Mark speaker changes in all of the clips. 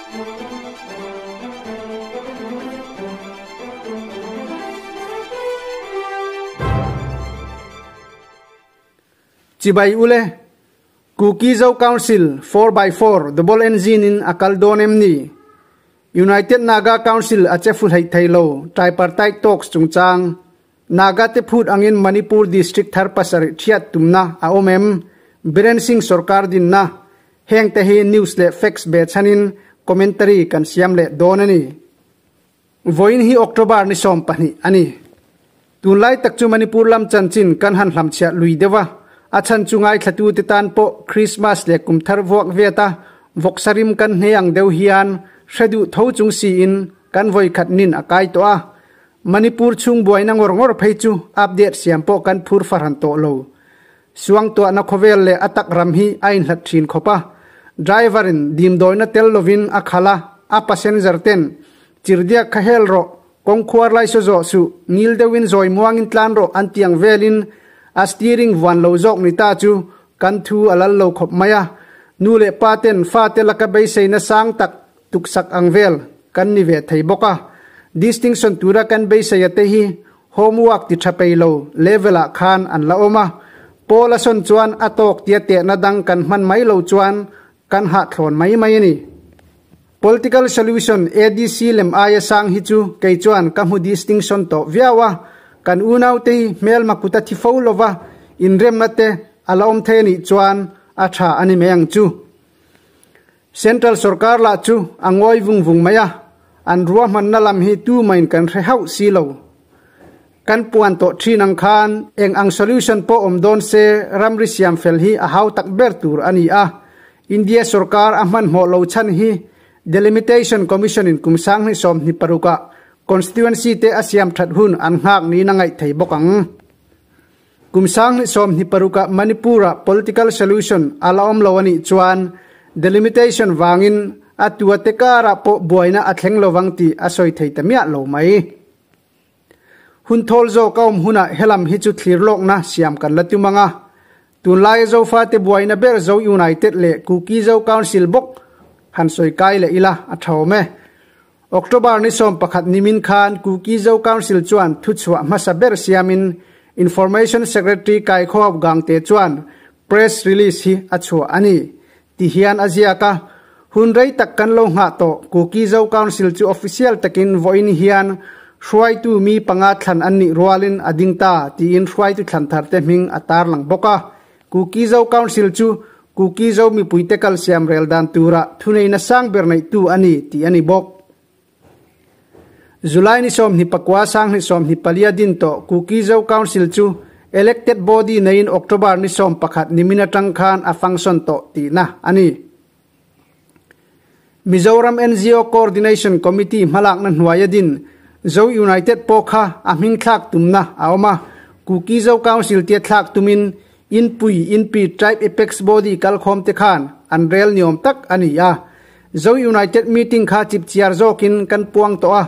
Speaker 1: Chibai ule, Kuki Zo Council 4x4 double engine in a kal dawn em ni? United Naga Council a che full hleih thei lo, Tripartite Talks chungchang, Naga te phut angin Manipur District thar pasarih thiat tumna a awm em? Biren Singh sorkar dinna, heng te hi news leh facts be chhanin commentary kan siam leh dawn a ni. Vawiin hi October ni 12 a ni. Tunlai tak chu Manipur lam chanchin kan han hlamchhiah lui deuh a, a chhan chu ngaithlatute tan pawh Christmas leh kum thar vuak vet a, vawksa rim kan hne ang deuh hian hre duh tho chung siin kan vawikhat nin a kai tawh a. Manipur chhung buaina ngawr ngawr phei chu update siam pawh kan phur fahran tawh lo. Suangtuahna khawvel leh a tak ram hi a inhlat thin khawp a, driver in dimdawina tel lovin a khalh a, a passenger ten chirdiak kha hel rawh, kawngkhuar lai saw zawh suh, ngil deuhin zawi muangin tlan rawh an tiang velin a steering vuan lo zawk ni ta chu kan thu a lal lo khawp mai a, nu leh pa ten fate laka beiseina sang tak tuksak ang vel kan ni ve thei bawk a, distinction tura kan beiseia te hi Homework ti tha pei lo level ah khan an la awm a, Paul a sawn chuan a tawk tia tehna dang kan hman mai lo chuan kan hahthlawn mai mai a ni. Political solution ADC lem aia sang hi chu kei chuan ka hmu distinction tawh viau a, kan unaute hi hmelma kuta thi fo lova inremna te a la awm thei a nih chuan a tha a ni mai ang chu. Central sorkar lah chu a ngawi vung vung mai a, an ruahmanna lam hi tumain kan hre hauh si lo. Kan puan tawh thin ang khan eng ang solution pawh awm dawn se ramri siam fel hi a hau tak ber tur a ni a, India sorkar a hmanhmawh lo chhan hi Delimitation Commission in kum 2026 ah constituency te a siam that hun an nghak niin a ngaih thei bawk ang. Kum 2026 ah Manipur-ah political solution a la awm lo a nih chuan delimitation vangin a tua te karah pawh buaina a thleng lovang tih a sawi thei ta miah lo mai. Hun thawl zawk a awm hunah helam hi chu thlir lawkna siam kan la tum ang a, tunlaia Zofate buaina ber Zo United leh Kuki Zo Council bawk han sawi kai leh ila a tha awm e. October ni 11 nimin khan Kuki Zo Council chuan thuchhuah hmasa ber siamin Information Secretary Kaikhawap Gangte chuan press release hi a chhuah a ni. Ti hian a ziak a, Hun rei tak kan lo nghah tawh Kuki Zo Council chu official takin vawiin hian hruaitu mi panga thlan an nih rualin a ding ta tiin hruaitu thlan tharte hming a tarlang bawk a. Kuki Zo Council chu Kuki Zo mipuite kal siam rel dan tura thuneihna sang ber neihtu a ni tih a ni bawk. July ni 29 2024 a din tawh Kuki Zo Council chu elected body neiin October ni 11 nimin atang khan a function tawh tihna a ni. Mizoram NGO Coordination Committee hmalakna hnuaia din Zo United pawh kha a hming thlak tumna a awm a, Kuki Zo Council tia thlak tumin Inpui, Inpi, Tribe Apex Body kalkhawm te khan an rel niawm tak a ni a. Zo United meeting kha chipchiar zawkin kan puang tawh a,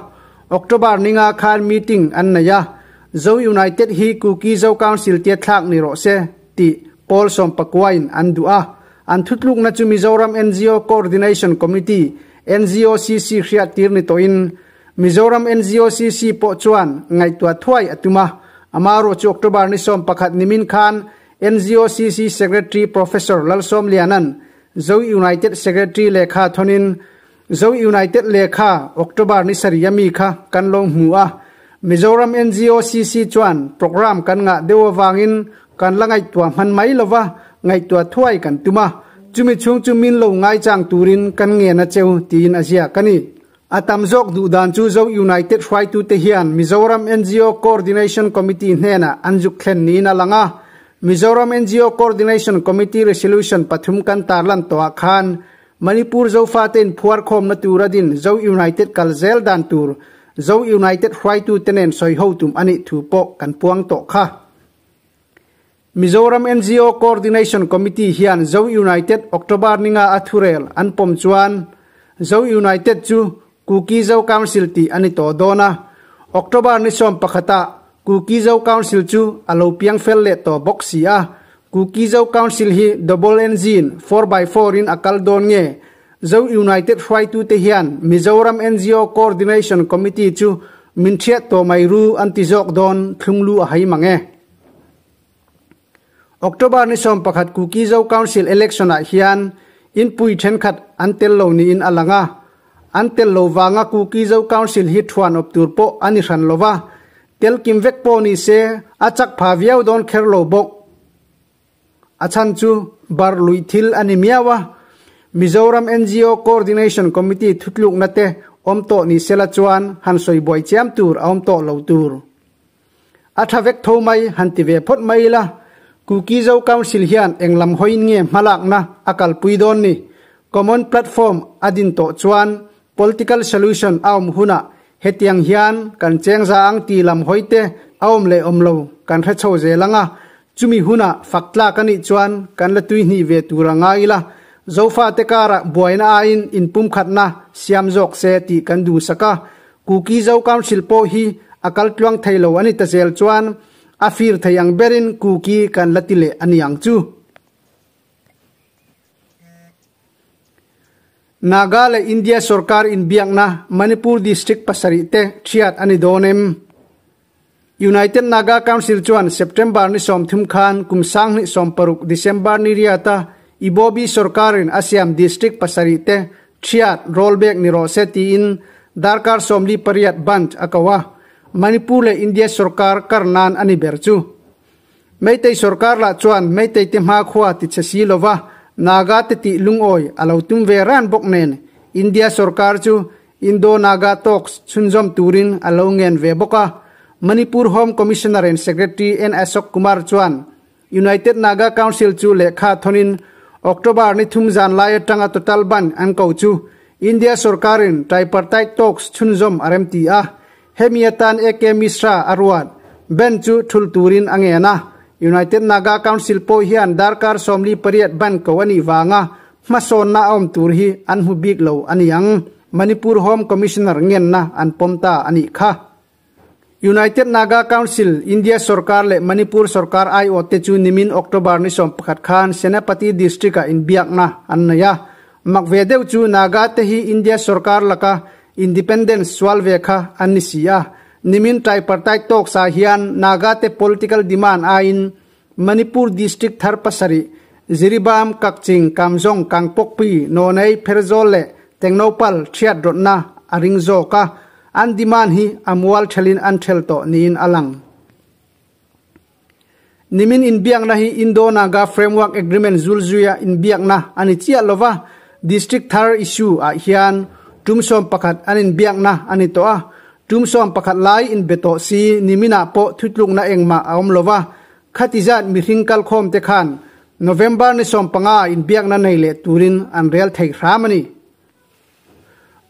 Speaker 1: October ninga khan meeting an nei a, Zo United hi Kuki Zo Council tia thlak ni rawh se tih pawl sawmpakuain an duh a. An thutlukna chu Mizoram NGO Coordination Committee, NGOCC, hriattir ni tawhin Mizoram NGOCC pawh chuan ngaihtuah thuai a tum a. Amaherawh chu October ni 11 nimin khan NGOCC Secretary Professor Lalsawmliana'n Zo United Secretary lehkha thawnin Zo United lehkha October ni sarih a mi kha kan lo hmu a. Mizoram NGOCC chuan programme kan ngah deuh avangin kan la ngaihtuah hman mai lova, ngaihtuah thuai kan tum a. Chumi chhung chu min lo ngaichang turin kan ngen a cheu tiin a ziak a ni. A tam zawk duh dan chu Zo United hruaitute hian Mizoram NGO Coordination Committee hnenah an zuk thlen niin a lang a. Mizoram NGO Coordination Committee Resolution pathum kan tarlan tawhah khan Manipur Zofate inphuar khawmna tur a din Zo United kal zel dan tur Zo United hruaitute nen sawi ho tum a nih thu pawh kan puang tawh kha. Mizoram NGO Coordination Committee hian Zo United October ninga a thurel an pawm chuan Zo United chu Kuki Zo Council tih a ni tawh dawn a, October ni 11 ah Kuki Zo Council chu a lo piang fel leh tawh bawk si a, Kuki Zo Council hi double engine, four by four in a kal dawn nge? Zo United hruaitute hian Mizoram NGO Coordination Committee chu min thiat tawh mai ru an ti zawk dawn thlunglu a hai mang e. October ni 11 Kuki Zo Council Election ah hian inpui thenkhat an tel lo niin a lang a, an tel lo vanga Kuki Zo Council hi thuan awp tur pawh a ni hran lova, tel kim vek pawh ni se a chak pha viau dawn kher lo bawk. A chhan chu bar luih thil a ni miau a, Mizoram NGO Coordination Committee thutlukna te awm tawh ni sela chuan han sawi buai chiam tur a awm tawh lo tur. A tha vek tho mai han ti ve phawt mai ila, Kuki Zo Council hian eng lam hawiin nge hmalakna a kalpui dawn ni? Common Platform a din tawh chuan Political solution a awm hunah hetiang hian kan cheng za ang ti lam hawi te a awm leh awm lo kan hre chho zel ang a, chumi hunah fak tlak a nih chuan kan la tui hnih ve tur a ngai ila, Zofate karah buaina aiin inpumkhatna siam zawk se tih kan duhsak a, Kuki Zo Council pawh hi a kal tluang thei lo a ni ta zel chuan a fir thei ang berin Kuki kan la ti leh a ni ang chu. Naga leh India sorkar inbiakna Manipur District pasarih te thiat a ni dawn em? United Naga Council chuan September ni 30 khan kum 2016 December ni riata Ibobi sorkarin a siam District pasarih te thiat rollback ni rawh se tiin darkar 48 bandh a ko a, Manipur leh India sorkar kar nan a ni ber chu. Meitei sorkar lah chuan Meitei te hmakhua ti che si lova Naga te tih lungawi a lo tum ve ran bawk nen India sorkar chu Indo-Naga talks chhunzawm turin a lo ngen ve bawk a. Manipur Home Commissioner and Secretary N Ashok Kumar chuan United Naga Council chu lehkha thawnin October ni thum zan lai atanga total bandh an ko chu India sorkarin tripartite talks chhunzawm a remti a. Hemi atan AK Mishra a ruat ban chu thul turin a ngen a, United Naga Council pawh hian darkar 48 ban ko a nih vanga hmasawnna a awm tur hi an hmu bik lo a ni ang. Manipur Home Commissioner ngenna an pawm ta a nih kha. United Naga Council, India sorkar leh Manipur sorkar aiawh te chu nimin October ni 11 khan Senapati District-ah inbiakna an nei a. Mak ve deuh chu Naga te hi India sorkar laka Independence sual ve kha an ni si a, nimin tripartite talks ah hian Naga te political demand aiin Manipur district thar pasarih, Jiribam, Kakching, Kamjong, Kangpokpi, Nonei, Pherzawl leh Tengnoupal thiat rawtna a ring zawk a, an demand hi a mual thelin an thel tawh niin a lang. Nimin inbiakna hi Indo-Naga Framework Agreement zulzuia inbiakna a ni chiah lova, District thar issue ah hian tum 11 an inbiakna a ni tawh a, tum 11 lai inbe tawh si niminah pawh thutlukna engmah a awm lova, khati zat mihring kalkhawm te khan November ni 15 inbiakna nei leh turin an rel thei hram a ni.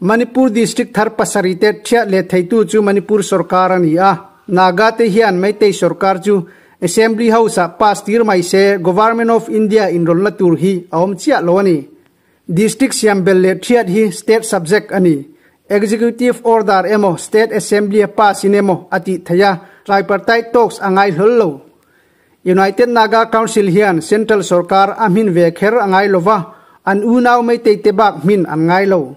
Speaker 1: Manipur District thar pasarih te thiat leh theitu chu Manipur sorkar a ni a, Naga te hian Meitei sorkar chu Assembly House ah pass tir mai se Government of India inrawlna tur hi a awm chiah lo a ni. District siam bel leh thiat hi state subject a ni. Executive Order emaw State Assembly a pass in emaw a tih theih a, tripartite talks a ngai hlawl lo. United Naga Council hian Central sorkar a hmin ve kher a ngai lova, an unau Meitei te bak hmin an ngai lo.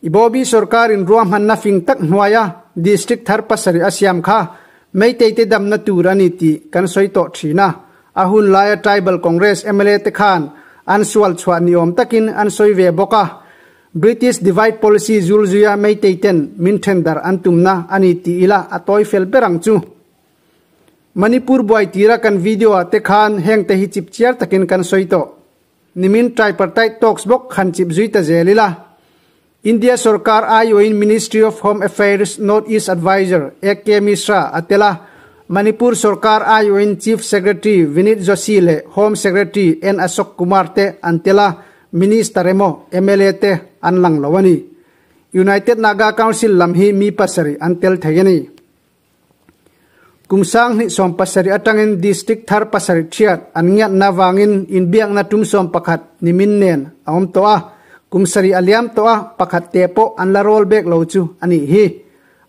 Speaker 1: Ibobi sorkarin ruahmanna fing tak hnuaia District thar pasarih a siam kha Meitei te damna tur a ni tih kan sawi tawh thin a, a hun laia Tribal Congress mla te khan an sual chhuah ni awm takin an sawi ve bawk a, British Divide Policy zulzuia Meitei ten min then darh an tumna a ni tih ila a tawi fel ber ang chu. Manipur buai tira kan video ah te khan heng te hi chip chiar takin kan sawi tawh. Nimin tripartite talks bawk khan chip zui ta zel ila. India sorkar aiawhin Ministry of Home Affairs North East Advisor AK Mishra a tel a, Manipur sorkar aiawhin Chief Secretary Vinit Joshi leh Home Secretary N Ashok Kumar te an tel a, Minister emaw mla te an lang lo a ni. United Naga Council lam hi mi pasarih an tel thei a ni. Kum 2017 atangin District thar pasarih thiat an ngiatna vangin inbiakna tum 11 nimin nen a awm tawh a, kum sarih a liam tawh a, pakhat te pawh an la roll back lo chu a nih hi.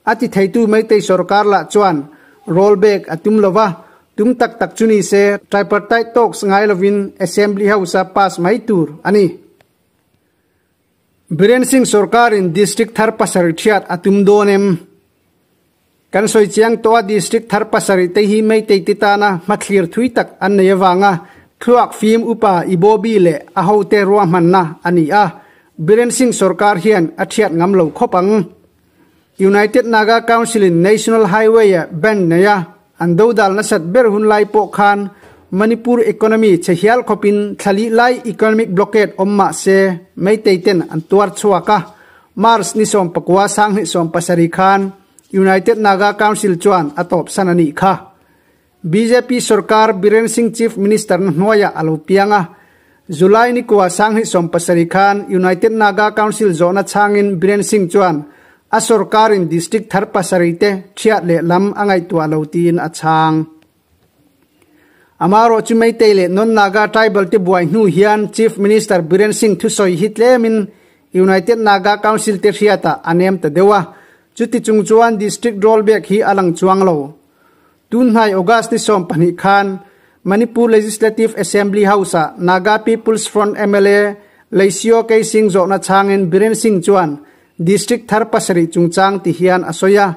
Speaker 1: A ti theitu Meitei sorkar lah chuan roll back a tum lova, tum tak tak chu ni se tripartite talks ngai lovin Assembly House-a pass mai tur a ni. Biren Singh sorkarin district thar pasarih thiat a tum dawn em? Kan sawi chiang tawh a district thar pasarih te hi Meitei te tana hmathlir thui tak an nei avanga thluak fim upa Ibobi leh a hote ruahmanna a ni a, Biren Singh sorkar hian a thiat ngam lo khawp ang. United Naga Council-in National Highway-a band neia an dodal nasat ber hun lai pawh khan Manipur economy chhe hial khawpin thla lih lai economic blockade awm mah se Meitei ten an tuar chhuak a. March ni 19 2017 khan United Naga Council chuan a tawpsan a nih kha. Bjp sorkar Biren Singh Chief Minister na hnuaiah a lo piang a. July ni kua 2017 khan United Naga Council zawhna chhangin Biren Singh chuan a sorkarin district thar pasarih te thiat leh lam a ngaihtuah lo tiin a chhang. Amaherawh chu Meitei leh Non-Naga tribal te buai hnu hian Chief Minister Biren Singh thusawi hi tlemin United Naga Council te hriatah a nem ta deuh a, chuti chung chuan district rollback hi a lang chuang lo. Tunhnai August ni 12 khan Manipur Legislative Assembly House-ah Naga People's Front mla Leisio Keising zawhna chhangin Biren Singh chuan District thar pasarih chungchang ti hian a sawi a,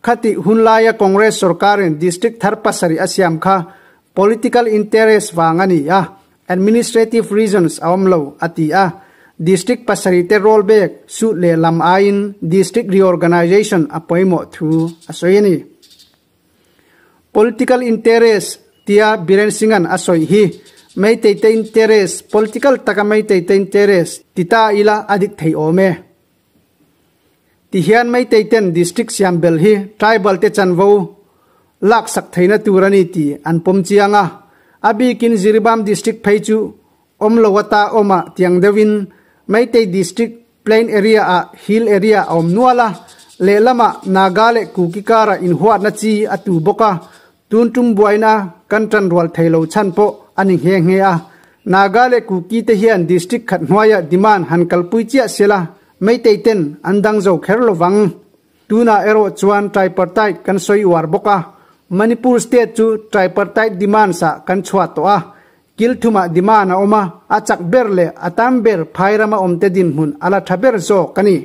Speaker 1: khatih hunlaia Congress sorkarin District thar pasarih a siam kha political interest vang a ni a, administrative reasons a awm lo, a ti a. District pasarih te rollback suh leh lam aiin District reorganisation a pawimawh thu a sawi a ni. Political interest tia Biren Singh-a'n a sawi hi Meitei te interest, political taka Meitei te interest ti ta ila a dik thei awm e. Ti hian Meitei ten district siam bel hi tribal te chanvo lak sak theihna tur a ni tih an pawm chiang a, a bikin Jiribam district phei chu awm lo ata awm ah tiang deuhin Meitei district plain area ah hill area a awm nual a, lehlamah Naga leh Kuki karah inhuatna chi a tu bawk a, Tun tum buaina kan tan rual thei lo chhan pawh a ni nghe nghe a. Naga leh Kuki te hian district khat hnuaiah demand han kalpui chiah sela Meitei ten an dang zo kher lo vang. Tunah erawh chuan tripartite kan sawi uar bawk a, Manipur state chu tripartite demands ah kan chhuah tawh a, kil thumah demand a awm a, a chak ber leh a tam ber phai rama awmte dinhmun a la tha ber zawk a ni.